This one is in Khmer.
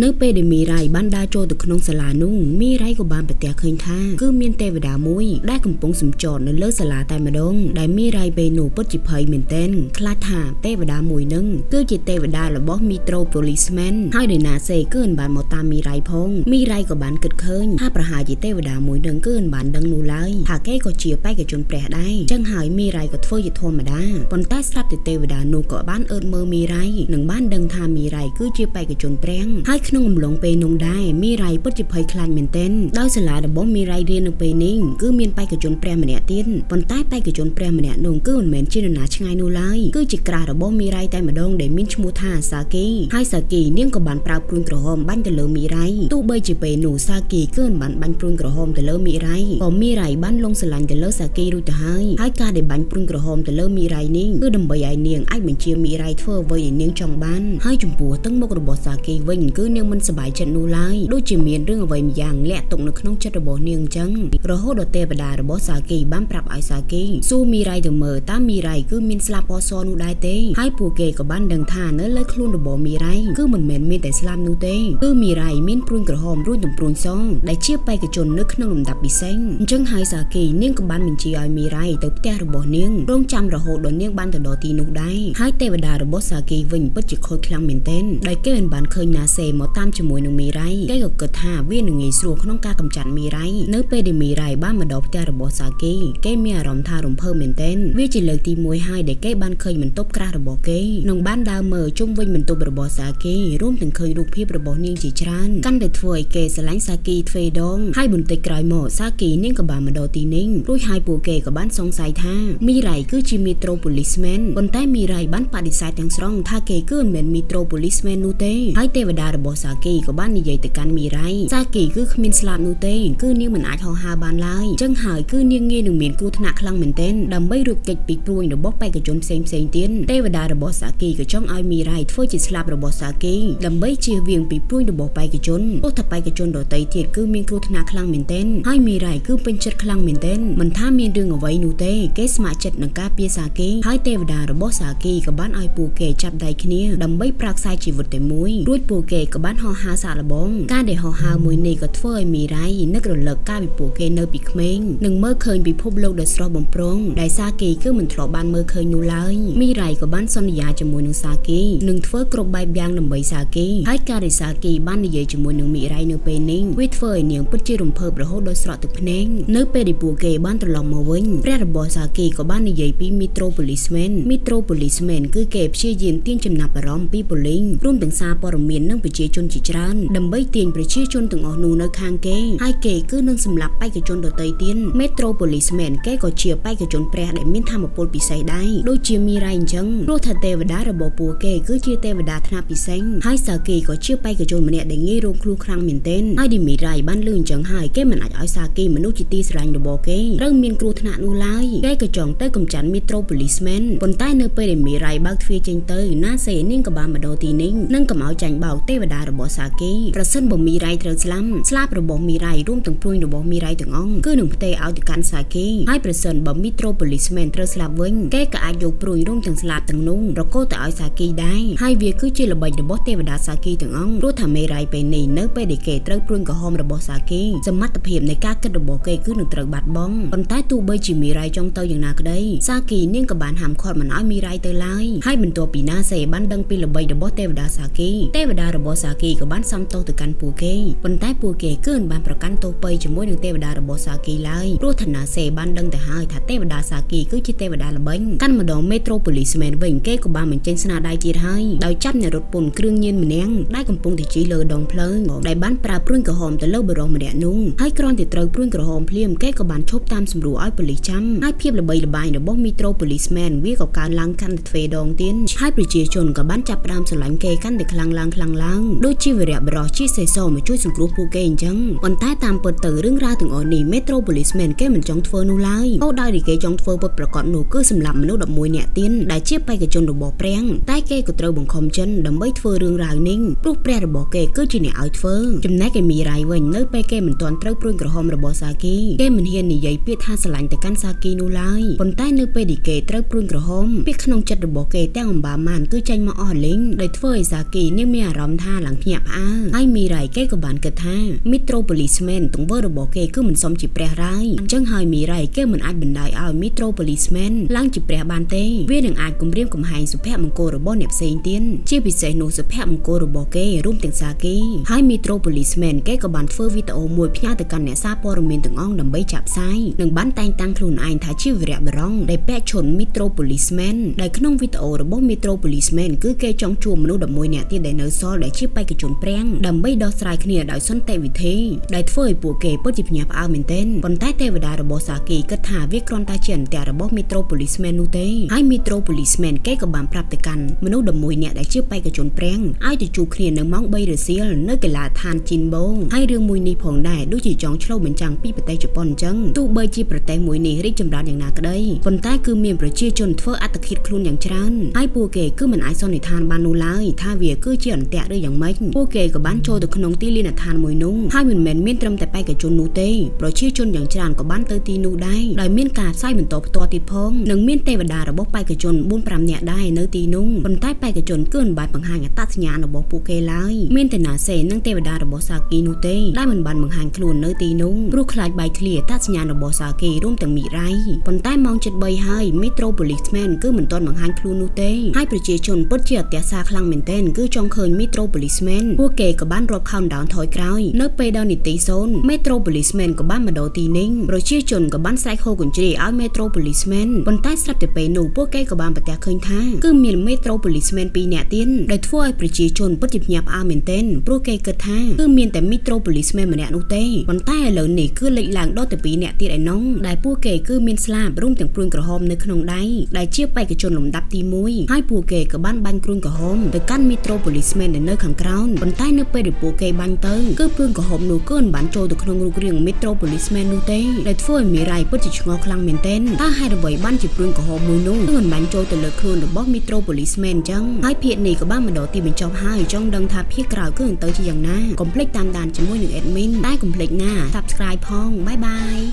នៅពេលដែលមីរ៉ៃបានដើរចូលទៅក្នុងសាលានោះមីរ៉ៃក៏បានប្រទះឃើញថាគឺមានទេវតាមួយដែលកំពុងសំចតនៅលើសាលាតែម្ដងដែលមីរ៉ៃពេលនោះពិតជាភ័យមែនទែនខ្លាចថាទេវតាមួយនឹងគឺជាទេវតារបស់ Metro Policeman ហើយដោយណាសេគឺមិនបានមកតាមមីរ៉ៃផងមីរ៉ៃក៏បានគិតឃើញថាប្រហែលជាទេវតាមួយនឹងគឺមិនបានដឹងនោះឡើយថាគេក៏ជាបេក្ខជនព្រះដែរចឹងហើយមីរ៉ៃក៏ធ្វើជាធម្មតាប៉ុន្តែស្រាប់តែទេវតានោះក៏បានអើតមើលមីរ៉ៃនិងបានដឹងថាមីរ៉ៃគឺជាបេក្ខជនព្រះហើយក្នុងអំឡុងពេលនោះដែរមីរ៉ៃពិតជាភ័យខ្លាចមែនទែនដោយសាលារបស់មីរ៉ៃរៀននៅពេលនេះគឺមានបេក្ខជនព្រះម្នាក់ទៀតប៉ុន្តែបេក្ខជនព្រះម្នាក់នោះគឺមិនមែនជានរណាឆ្ងាយនោះឡើយគឺជាក្រាស់របស់មីរ៉ៃតែម្ដងដែលមានឈ្មោះថាសាគីហើយសាគីនាងក៏បានប្រើព្រួញក្រហមបាញ់ទៅលើមីរ៉ៃទោះបីជាពេលនោះសាគីគឺមិនបានបាញ់ព្រួញក្រហមទៅលើមីរ៉ៃក៏មីរ៉ៃបានលងស្រឡាញ់ទៅលើសាគីរួចទៅហើយហើយការដែលបាញ់ព្រួញក្រហមទៅលើមីរ៉ៃនេះគឺដើម្បីឲ្យនាងអាចបញ្ជាមីរ៉ៃធ្វើអ្វីដែលនាងចង់បានហើយចំពោះទឹកមុខរបស់សាគីវិញគឺនាងមិនសប្បាយចិត្តនោះឡើយដូចជាមានរឿងអ្វីម្យ៉ាងលាក់ទុកនៅក្នុងចិត្តរបស់នាងអញ្ចឹងរហូតដល់ទេវតារបស់សាគីបានប្រាប់ឲ្យសាគីសួរមីរ៉ៃទៅមើលតើមីរ៉ៃគឺមានស្លាបពណ៌សនោះដែរទេហើយពួកគេក៏បានដឹងថានៅលើខ្លួនរបស់មីរ៉ៃគឺមិនមែនមានតែស្លាបនោះទេគឺមីរ៉ៃមានព្រួញក្រហមរួចទាំងព្រួញសដែលជាបេក្ខជននៅក្នុងលំដាប់ពិសេសអញ្ចឹងហើយសាគីនាងក៏បានបញ្ជាឲ្យមីរ៉ៃទៅផ្ទះរបស់នាងរងចាំរហូតដល់នាងបានទៅដល់ទីនោះដែរហើយទេវតារបស់សាគីវិញពិតជាខូចខ្លាំងមែនទែនដោយគេមិនបានឃើញណាសេមកតាមជាមួយនឹងមីរ៉ៃគេក៏គិតថាវានឹងងាយស្រួលក្នុងការកម្ចាត់មីរ៉ៃនៅពេលដែលមីរ៉ៃបានមកដល់ផ្ទះរបស់សាគីគេមានអារម្មណ៍ថារំភើបមែនទែនវាជាលើកទី1ហើយដែលគេបានឃើញបន្ទប់ក្រាស់របស់គេនិងបានដើរមើលជុំវិញបន្ទប់របស់សាគីរួមទាំងឃើញរូបភាពរបស់នាងជាច្រើនកាន់តែធ្វើឲ្យគេស្រឡាញ់សាគីទ្វេដងហើយបន្តិចក្រោយមកសាគីនាងក៏បានមកដល់ទីនេះរួចហើយពួកគេក៏បានសង្ស័យថាមីរ៉ៃគឺជា Metro Policeman ប៉ុន្តែមីរ៉ៃបានបដិសេធទាំងស្រុងថាគេគឺមិនមែន Metro Policeman នោះទេហើយទេវតារបស់សាគីក៏បាននិយាយទៅកាន់មីរ៉ៃសាគីគឺគ្មានស្លាប់នោះទេគឺនាងមិនអាចហោះហើរបានឡើយចឹងហើយគឺនាងងាយនឹងមានគ្រោះថ្នាក់ខ្លាំងមែនទែនដើម្បីរួចគេចពីព្រួញរបស់បេក្ខជនផ្សេងផ្សេងទៀតទេវតារបស់សាគីក៏ចង់ឲ្យមីរ៉ៃធ្វើជាស្លាប់របស់សាគីដើម្បីជៀសវាងពីព្រួញរបស់បេក្ខជនព្រោះថាបេក្ខជនដទៃទៀតគឺមានគ្រោះថ្នាក់ខ្លាំងមែនទែនហើយមីរ៉ៃគឺពេញចិត្តខ្លាំងមែនទែនមិនថាមានរឿងអ្វីនោះទេគេស្ម័គ្រចិត្តនឹងការពារសាគីហើយទេវតារបស់សាគីក៏បានឲ្យពួកគេចាប់ដៃគ្នាដើម្បីប្រាខ្សែជីវិតតែមួយរួចពួកគេក៏បានហោះហើរសាកល្បងការដែលហោះហើរមួយនេះក៏ធ្វើឲ្យមីរ៉ៃនឹករលឹកកាលពីពួកគេនៅពីក្មេងនិងមើលឃើញពិភពលោកដ៏ស្រស់បំព្រងដែលសាគីគឺមិនធ្លាប់បានមើលឃើញនោះឡើយមីរ៉ៃក៏បានសន្យាជាមួយនឹងសាគីនិងធ្វើគ្រប់បែបយ៉ាងដើម្បីសាគីហើយការដែលសាគីបាននិយាយជាមួយនឹងមីរ៉ៃនៅពេលនេះវាធ្វើឲ្យនាងពិតជារំភើបរហូតដល់ស្រក់ទឹកភ្នែកនៅពេលដែលពួកគេបានត្រឡប់មកវិញព្រះរបស់សាគីក៏បាននិយាយពី Metro Policeman Metro Policeman គឺគេព្យាយាមទាញចំណាប់អារម្មណ៍ពីប៉ូលីសរួមទាំងសារព័ត៌មាននិងប្រជាជនជាច្រើនដើម្បីទាញប្រជាជនទាំងអស់នោះនៅខាងគេហើយគេគឺនឹងសម្លាប់បេក្ខជនដទៃទៀត Metro Policeman គេក៏ជាបេក្ខជនព្រះដែលមានធម៌ពលពិសេសដែរដូចជាមីរ៉ៃអញ្ចឹងព្រោះថាទេវតារបស់ពួកគេគឺជាទេវតាថ្នាក់ពិសេសហើយសាគីក៏ជាបេក្ខជនម្នាក់ដែលងាយរងគ្រោះខ្លាំងមែនទែនហើយឌីមីរ៉ៃបានលឺអញ្ចឹងហើយគេមិនអាចឲ្យសាគីមនុស្សជាទីស្រឡាញ់របស់គេត្រូវមានគ្រោះថ្នាក់នោះឡើយគេក៏ចង់ទៅកម្ចាត់ Metro Policeman ប៉ុន្តែនៅពេលដែលមីរ៉ៃបើកទ្វារចេញទៅណាសេនាងក៏បានមកដល់ទីនេះនិងកុំឲ្យចាញ់បោកទេវតារបស់សាគីប្រសិនបើមីរ៉ៃត្រូវស្លាប់ស្លាប់របស់មីរ៉ៃរួមទាំងព្រួញរបស់មីរ៉ៃទាំងអង្គគឺនឹងផ្ទេរឲ្យទៅកាន់សាគីហើយប្រសិនបើ Metro Policeman ត្រូវស្លាប់វិញគេក៏អាចយកព្រួញរួមទាំងស្លាប់ទាំងនោះរកទៅឲ្យសាគីដែរហើយវាគឺជាល្បិចរបស់ទេវតាសាគីទាំងអង្គព្រោះថាមីរ៉ៃពេលនេះនៅពេលដែលគេត្រូវព្រួញក្រហមរបស់សាគីសមត្ថភាពនៃការគិតរបស់គេគឺនឹងត្រូវបាត់បង់ប៉ុន្តែទោះបីជាមីរ៉ៃចង់ទៅយ៉ាងណាក្តីសាគីនាងក៏បានហាមឃាត់មិនឲ្យមីរ៉ៃទៅឡើយហើយបន្ទាប់ពីណាសេបានដឹងពីល្បិចរបស់ទេវតាសាគីទេវតារបស់សាគីក៏បានសំទោសទៅកាន់ពួកគេប៉ុន្តែពួកគេគឺមិនបានប្រកាន់ទោសពៃជាមួយនឹងទេវតារបស់សាគីឡើយព្រោះថាណាសេបានដឹងទៅហើយថាទេវតាសាគីគឺជាទេវតាល្បិចកាន់ម្ដង Metro Policeman វិញគេក៏បានបញ្ចេញស្នាដៃទៀតហើយដោយចាប់អ្នករត់ពន្ធគ្រឿងញៀនម្នាក់ដែលកំពុងតែជិះលើដងផ្លូវដែលបានប្រើព្រួញក្រហមទៅលើបុរសម្នាក់នោះហើយគ្រាន់តែត្រូវព្រួញក្រហមភ្លាមគេក៏បានឈប់តាមសម្រួលឲ្យប៉ូលីសចាំហើយភាពល្បីល្បាញរបស់ Metro Policeman វាក៏កើនឡើងកាន់តែទ្វេដងទៀតហើយប្រជាជនក៏បានចាប់ផ្ដើមស្រឡាញ់គេកាន់តែខ្លាំងឡើងខ្លាំងឡើងដូចជាវីរៈបុរសជាសេសមកជួយសង្គ្រោះពួកគេអញ្ចឹងប៉ុន្តែតាមពិតទៅរឿងរ៉ាវទាំងអស់នេះ Metro Policeman គេមិនចង់ធ្វើនោះឡើយអូដោយដែលគេចង់ធ្វើពិតប្រាកដនោះគឺសម្រាប់មនុស្ស11នាក់ទៀតដែលជាបេក្ខជនរបស់ព្រះតែគេក៏ត្រូវបង្ខំចិនដើម្បីធ្វើរឿងរ៉ាវនេះព្រោះព្រះរបស់គេគឺជាអ្នកឲ្យធ្វើចំណែកឯមីរ៉ៃវិញនៅពេលគេមិនទាន់ត្រូវព្រួញក្រហមរបស់សាគីគេមិនហ៊ាននិយាយពាក្យថាស្រឡាញ់ទៅកាន់សាគីនោះឡើយប៉ុន្តែនៅពេលដែលគេត្រូវព្រួញក្រហមពាក្យក្នុងចិត្តរបស់គេទាំងអំបាម៉ានគឺចេញមកអស់លីងដោយធ្វើឲ្យសាគីនេះមានអារម្មណ៍ថា ឡើងភ្ញាក់ផ្អើលហើយមីរ៉ៃគេក៏បានគិតថា Metro Policeman ទង្វើរបស់គេគឺមិនសមជាព្រះឡើយអញ្ចឹងហើយមីរ៉ៃគេមិនអាចបណ្ដោយឲ្យ Metro Policeman ឡើងជាព្រះបានទេវានឹងអាចគំរាមកំហែងសុភមង្គលរបស់អ្នកផ្សេងទៀតជាពិសេសនោះសុភមង្គលរបស់គេរួមទាំងសាគីហើយ Metro Policeman គេក៏បានធ្វើវីដេអូមួយផ្ញើទៅកាន់អ្នកសារព័ត៌មានទាំងអង្គដើម្បីចាក់ផ្សាយនិងបានតែងតាំងខ្លួនឯងថាជាវីរៈបុរសដែលពាក់ឈុត Metro Policeman ដែលក្នុងវីដេអូរបស់ Metro Policeman គឺគេចង់ជួបមនុស្ស11នាក់ទៀតដែលនៅសល់ដែលជាបេក្ខជនព្រាំងដើម្បីដោះស្រាយគ្នាដោយសន្តិវិធីដែលធ្វើឲ្យពួកគេពិតជាភ្ញាក់ផ្អើលមែនទែនប៉ុន្តែទេវតារបស់សាគីគិតថាវាគ្រាន់តែជាអន្ទាក់របស់ Metro Policeman នោះទេហើយ Metro Policeman គេក៏បានប្រាប់ទៅកាន់មនុស្ស11នាក់ដែលជាបេក្ខជនព្រាំងឲ្យទៅជួបគ្នានៅម៉ោង3រសៀលនៅកីឡាដ្ឋានជីនបូហើយរឿងមួយនេះផងដែរដូចជាចង់ឆ្លុះបញ្ចាំងពីប្រទេសជប៉ុនអញ្ចឹងទោះបីជាប្រទេសមួយនេះរីកចម្រើនយ៉ាងណាក្តីប៉ុន្តែគឺមានប្រជាជនធ្វើអត្តឃាតខ្លួនយ៉ាងច្រើនហើយពួកគេគឺមិនអាចសន្និដ្ឋានបាននោះឡើយថាវាគឺជាអន្ទាក់ឬយ៉ាងម៉េចពួកគេក៏បានចូលទៅក្នុងទីលានដ្ឋានមួយនោះហើយមិនមែនមានត្រឹមតែបេក្ខជននោះទេប្រជាជនយ៉ាងច្រើនក៏បានទៅទីនោះដែរដោយមានការផ្សាយបន្តផ្ទាល់ទៀតផងនិងមានទេវតារបស់បេក្ខជន4-5នាក់ដែរនៅទីនោះប៉ុន្តែបេក្ខជនគឺមិនបានបង្ហាញអត្តសញ្ញាណរបស់ពួកគេឡើយមានតែណាសេនិងទេវតារបស់សាគីនោះទេដែលមិនបានបង្ហាញខ្លួននៅទីនោះព្រោះខ្លាចបែកធ្លាយអត្តសញ្ញាណរបស់សាគីរួមទាំងមីរ៉ៃប៉ុន្តែម៉ោង7:30ហើយ Metro Policeman គឺមិនទាន់បង្ហាញខ្លួននោះទេហើយប្រជាជនពិតជាអត្យាសាខ្លាំងមែនទែនគឺចង់ឃើញ Metro Policeman ពួកគេក៏បានរាប់ countdown ថយក្រោយនៅពេលដល់នាទី0 Metro Policeman ក៏បានមកដល់ទីនេះប្រជាជនក៏បានស្រែកហូរកញ្ជ្រេឲ្យ Metro Policeman ប៉ុន្តែស្រាប់តែពេលនោះពួកគេក៏បានប្រទះឃើញថាគឺមាន Metro Policeman 2នាក់ទៀតដែលធ្វើឲ្យប្រជាជនពិតជាភ្ញាក់ផ្អើលមែនទែនព្រោះគេគិតថាគឺមានតែ Metro Policeman ម្នាក់នោះទេប៉ុន្តែឥឡូវនេះគឺលេចឡើងដល់តែ2នាក់ទៀតឯណោះដែលពួកគេគឺមានស្លាបរួមទាំងព្រួញក្រហមនៅក្នុងដៃដែលជាបេក្ខជនលំដាប់ទី1ហើយពួកគេក៏បានបាញ់ព្រួញក្រហមទៅកាន់ Metro Policeman ដែលនៅខាងក្រោមប៉ុន្តែនៅពេលដែលពួកគេបាញ់ទៅគឺព្រួញក្រហមនោះគឺមិនបានចូលទៅក្នុងរូបរាង Metro Policeman នោះទេដែលធ្វើឲ្យមីរ៉ៃពិតជាឆ្ងល់ខ្លាំងមែនទែនតើហេតុអ្វីបានជាព្រួញក្រហមមួយនោះគឺមិនបានចូលទៅលើខ្លួនរបស់ Metro Policeman អញ្ចឹងហើយភាគនេះក៏បានមកដល់ទីបញ្ចប់ហើយចង់ដឹងថាភាគក្រោយគឺនឹងទៅជាយ៉ាងណាកុំភ្លេចតាមដានជាមួយនឹង admin តែកុំភ្លេចណា Subscribe ផងបាយបាយ។